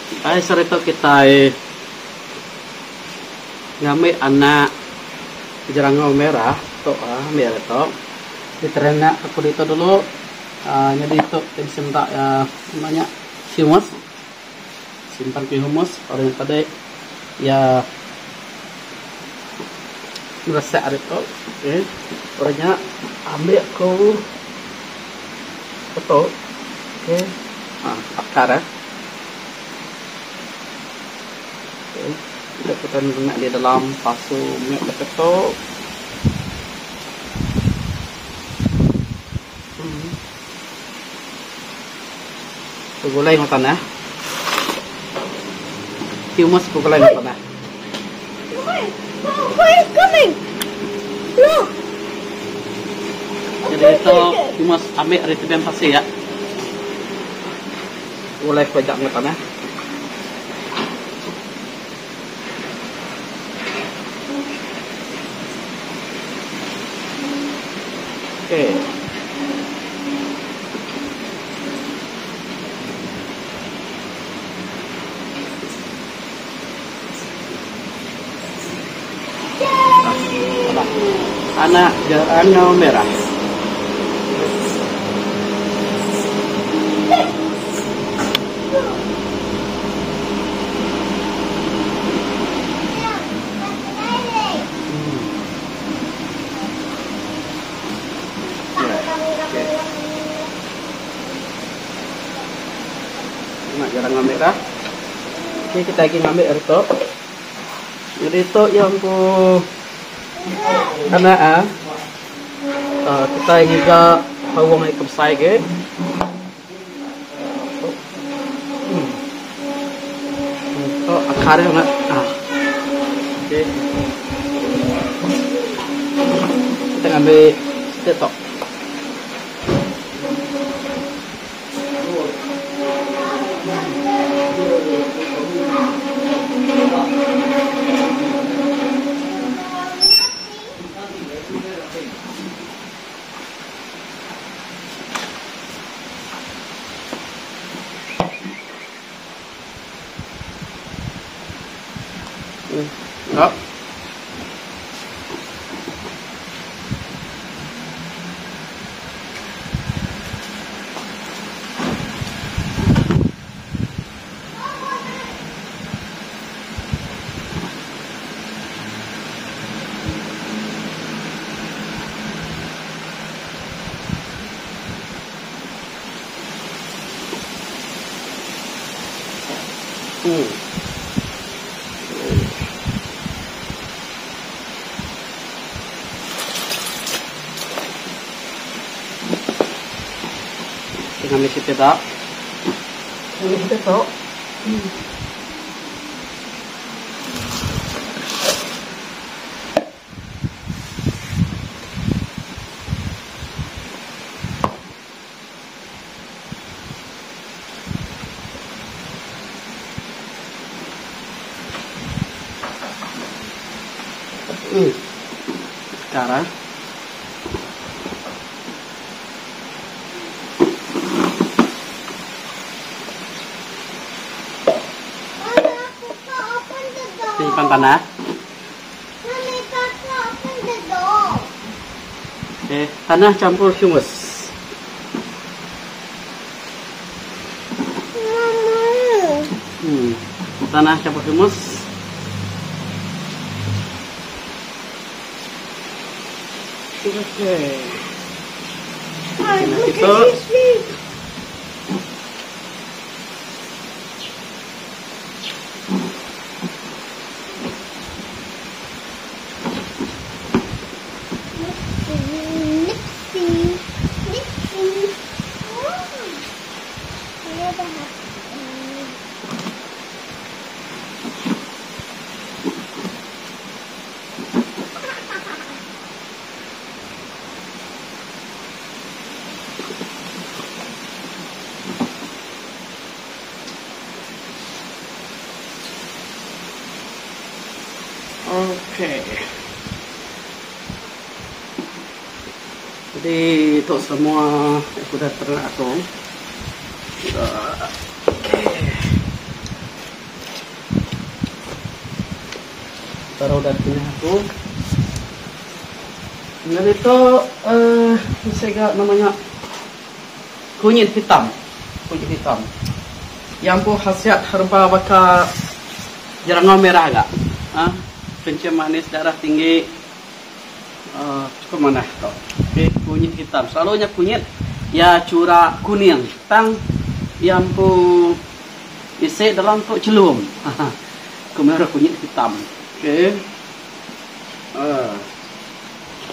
Ai saritu kitai ngambi anak jerangau merah tu ambi ari tu diterenak aku ditu dulu aaa nyadi tu ti bisi meda iya meh nya humus simpan pi humus lalu nya tadi iya ngeresak ari tu okay udah nya ambi ku tu okay akar eh. Enda kitai ngena di dalam pasu mit baka tu. Begulai enggau tanah. Humus begulai enggau tanah. Jadi tu humus ambil ari tebing pasir. Ulih peda enggau tanah. Okey. Anak jerangau merah. Anak jerangau merah. Okey kita agi ngambi ari tu. Jadi tu iya empu anak ah. Uh, kita ngiga paung ai ke besai agi. Hmm. Tu akar dia nak. Ah. Okey. Kita ngambil sikit tok. Enggak. Hmm. Ngambil siti tok. Ngambil siti tok. Hmm. Sekarang Simpan tanah. Okay, tanah campur humus. Tanah campur humus. Okay. Kita Okey. Jadi tu semua udah ternak aku. Okey. Baru udah dipilih aku. Nyadi tu uhh bisi ga nama nya kunyit hitam. Kunyit hitam. Iya empu khasiat herba baka jerangau merah ga. uhh Kencing manis darah tinggi uhh chukup manah tu. Okay kunyit hitam. Selalu nya kunyit iya chura kuning tang iya empu bisi dalam tu chelum. Ku merah kunyit hitam. Okay. Uh.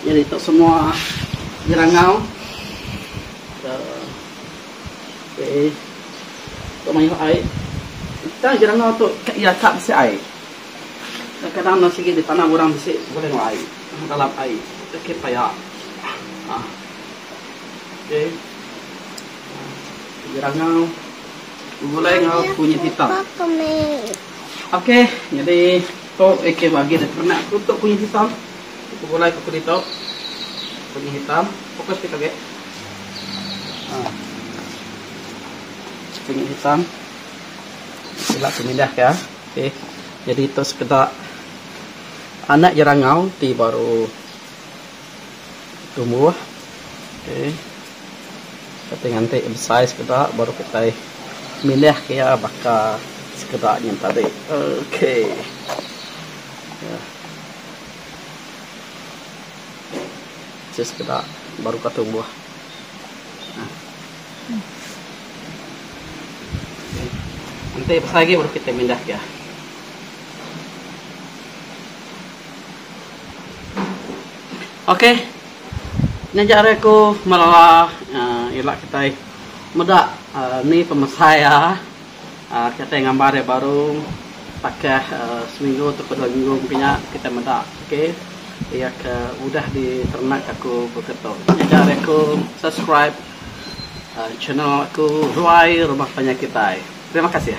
Jadi tu semua jerangau. Uh. Okay. Tu mayuh ai. Tang jerangau tu iya ka bisi ai. Kadang-kadang ne sigi ditanam orang bisi bulih enggau ai. Dalam ai. Okey paya. Uh. Okay. Jerangau. Begulai enggau kunyit hitam. Ok nyadi tu ike bagi da ternak aku tu kunyit hitam. Begulai ku ditu kunyit hitam fokus kita agi. Haa kunyit hitam ila ku mindah ka ok jadi tu sekeda anak jerangau ti baru tumbuh ok. Kati nganti besai sekeda baru kitai milih ke iya baka sekeda nyin tadi. Okay. Bisi sekeda baru ka tumbuh. Enti besai agi baru kitai mindah ke iya. Okay. Nya aja ari aku melala ila kitai meda ni pemesai iya kitai ngambar iya baru takah seminggu tauka dua minggu mungkin nya kitai meda ok iya ke udah diternak aku baka tu. Nya aja ari aku subscribe channel aku Ruai Rumah Panjai Kitai. Terima kasih.